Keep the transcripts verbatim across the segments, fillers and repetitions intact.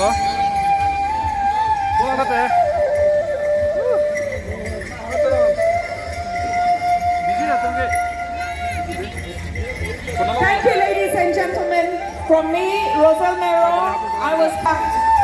Thank you, ladies and gentlemen. From me, Rosal Mero, I was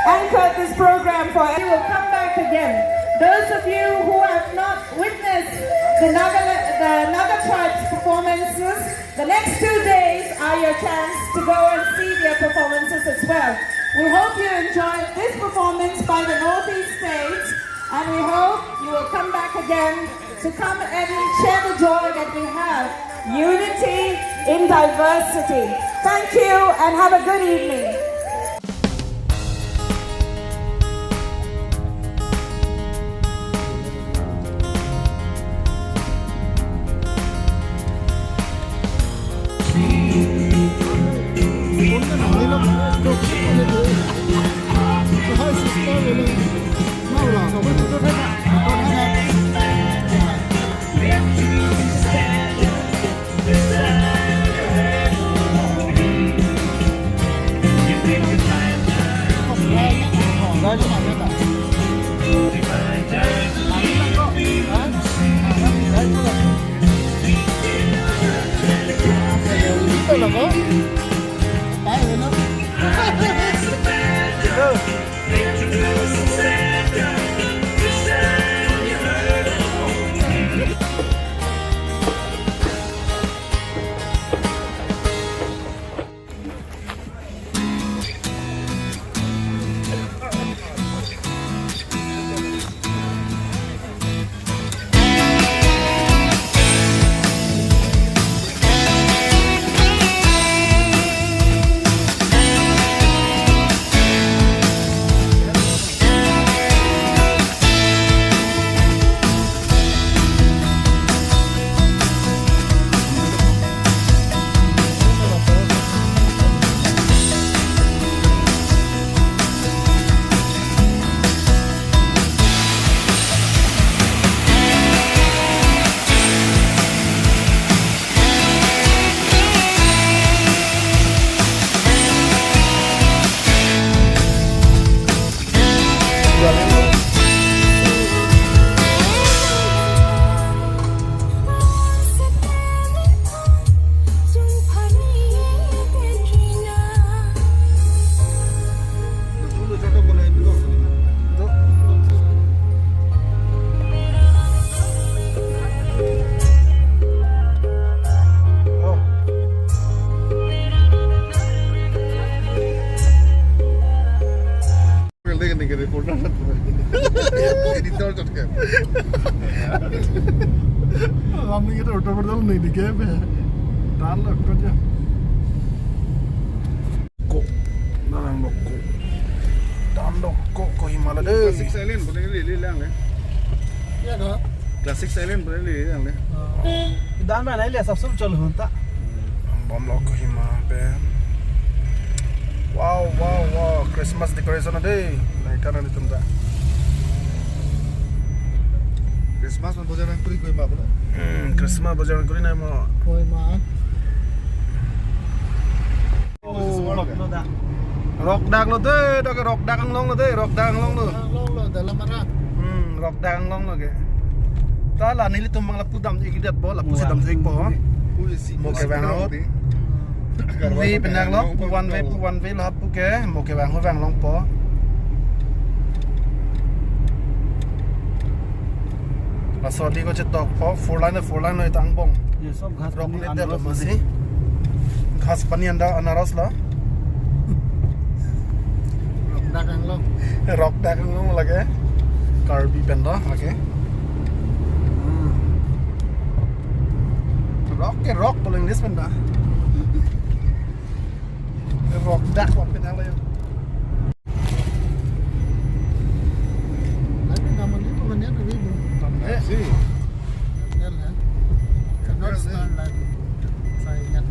anchored this program for. We will come back again. Those of you who have not witnessed the Naga, the Naga tribes' performances, the next two days are your chance to go and see their performances as well. We hope you enjoyed this performance by the Northeast States, and we hope you will come back again to come and share the joy that we have. Unity in diversity. Thank you and have a good evening. Editor chot ke. Kami kita udah berjalan nih di G P. Dan lah kerja. Ko, nanang dok ko. Dan dok ko, Kohima la dei. Classic silent, boleh ni, ni lang eh. Iya dong. Classic silent, boleh ni, ni lang eh. Dan mana ini sabsum chol hunta. Bom lo Kohima pen. Wow, wow, wow, Christmas decoration dei. Nai kanan itum ta. Christmas man bojar nang kuri Kohima pula. Hmm, Christmas bojar nang kuri nai mo. Kohima. Rok dak lo dei, dak Rok dak anglong lo dei, Rok dak anglong lo. Anglong lo, dalam arah. Hmm, Rok dak anglong lo ke. Ta la nelitum mang lapu dam ik det bo, lapusi dam thek po. Mo kevang ahut. Pu ve pen dak lo, pu van ve, pu van ve lo, pu ke, mo kevang ahut vang longpo. Laso dei ko chetok po, four lane, four lane lo ta angbong. Ye sob ghas Rok pani ne det lo anaros masi. Ghas pani anda anaros lo. Rok dak anglong. Rok dak anglong lake. Karbi pen lo lake. Hmm. Rok ke rok pulo English pen ta. Rok dak wan pen lo ya. Tapi naman itu kan dia lebih. Eh. Si. Hotel ya. Hotel, eh. Star lah. Saya ingat.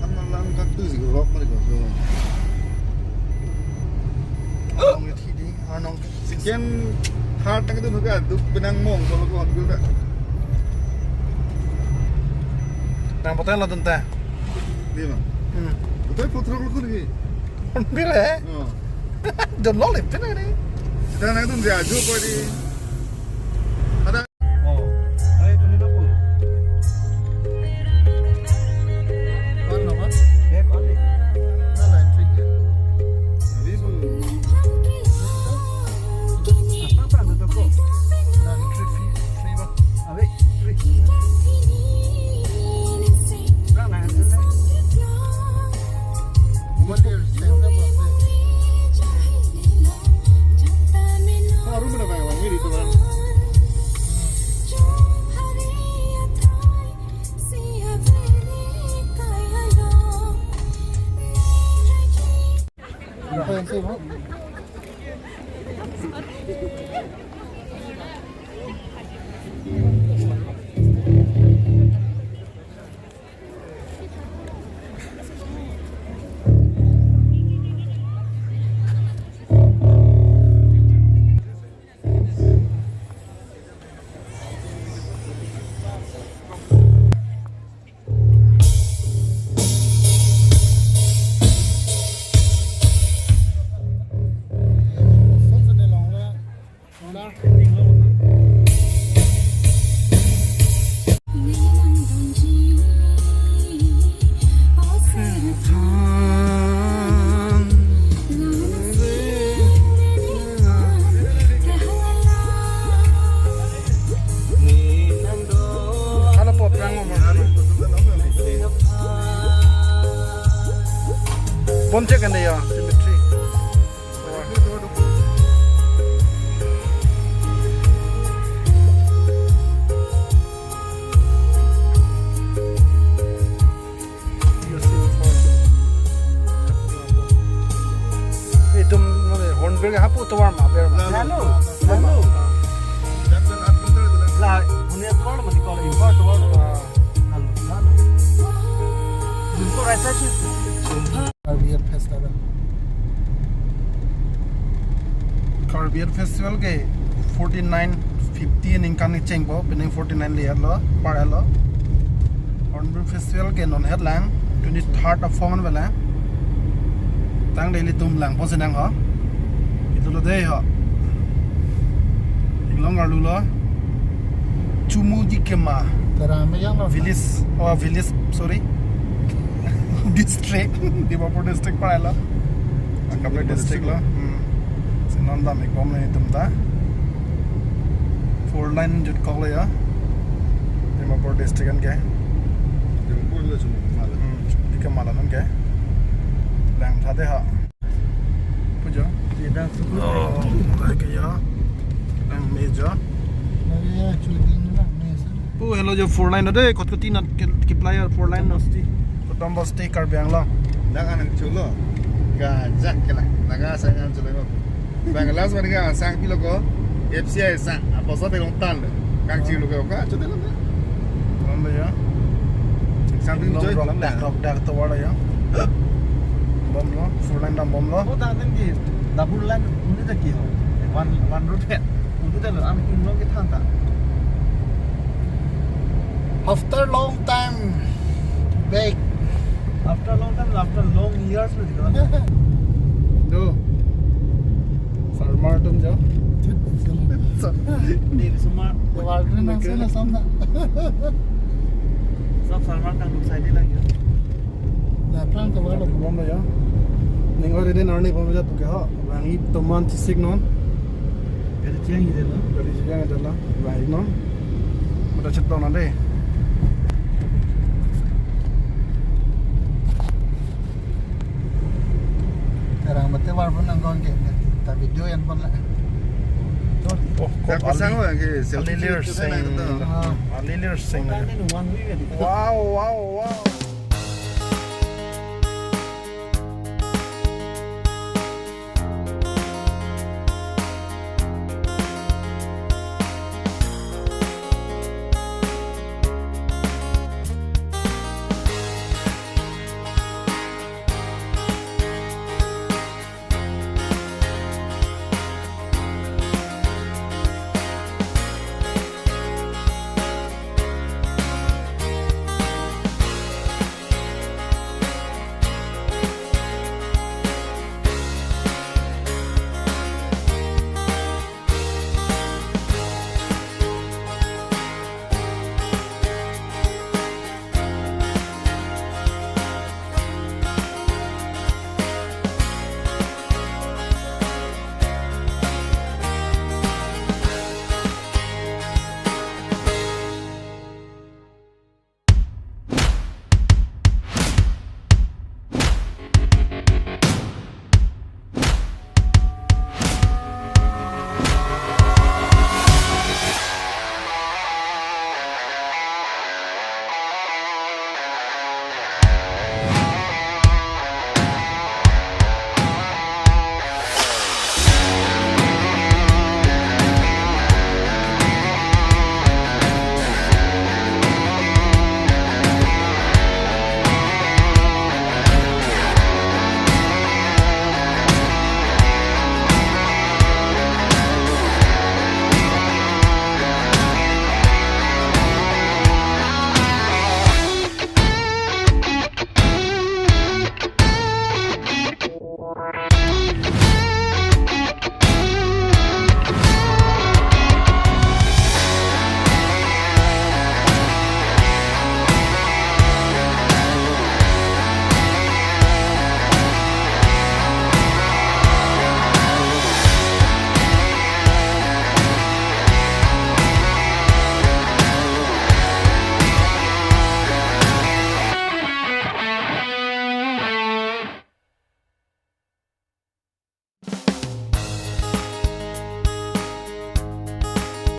Ang lang kaktus, rock mo rin ko. So, ang iti di, anong Second heart na kadun ka, duk pinang mong, kalau ko hotel ka. Nang putih lo tunta. Iya, Bang. Hmm. Betul, putra lu kan ni. Hornbill, eh? Oh. Don lo lip na ni. Kita nangtum dia ajo ko di. Ada. Oh. Hai, puni na po. Kau nama? Eh, kau ni. Na line trick ya. Abi bu. Apa, apa, ada tu ko? Line trick fee, fee, Bang. Abi, trick. Hala po prang mo. Bom check and ya cemetery. Itum, mane, Hornbill ke hapu tovar ma, ber ma. Lalu, lalu. La, hone tovar ma, di kalau import tovar. Ah. Lalu, lalu. Jumko raisa sih. Karbi Youth Festival. Karbi Youth Festival ke forty-nine, fifty ningkan kechengpo, pining forty-nine le-etlo, par-etlo. Hornbill Festival ke non het lang, twenty-third of August pen lang. Tangte ilitum langpo sinang ho. Itulo dei ho. Inglong arlulo. Chumudikema. Terang me yang lo. Village. Oh, village, sorry. District. Dimapur district par-etlo. Angkamle district lo. Hmm. Si non dam-ik bomlo itum ta. Four lane jutkoklo ya. Dimapur district anke. Dimapur le Chumudikema le. Hmm, Chumudikema la non ke. Langtha dei ha. Puja. Jedang suku. Oh, kaike ya. Langme jo. Nari ya, chuding na, me sa. Oh, hello jo, four lane dei, kot koti na ke, keplai ya four lane na. Kutombasti. Kutombasti, Karbi Anglong. Nang anang chulo. Gajak kela. Naga saya ngan chulo. Bang last one ka sang pilo ko. F C I sang. Apa sa telong tan. Kang chulo ko ka, chulo na. Bomlo ya. Sang pin Long joy rok dak, rok dak tovar ya. Bomlo, four lane dam bomlo. Oh, ta den ki double lane uni ta ki ho. One, one road hai. Uni ta lo, am kin lo ki thang ta. After long time back. After long time, after long years lo dikha. Do. Farmer atum jo. Dei sumar. Farmer nang sila samna. Sab farmer nang duk side lagi. Na plang to wala. Bomlo ya. Ning ore den arni bomlo ja tu ke ho. Bang itoman chisik non. Gari chiang ide lo. Gari chiang ide lo. Bang non. Mata chet non dei. Terang mate war pun nang kon ke. Ta video yang pon la. Oh, kok. Dak pasang ali-, lo yang ke, alilir sing. Ah. Alilir sing. Wow, wow.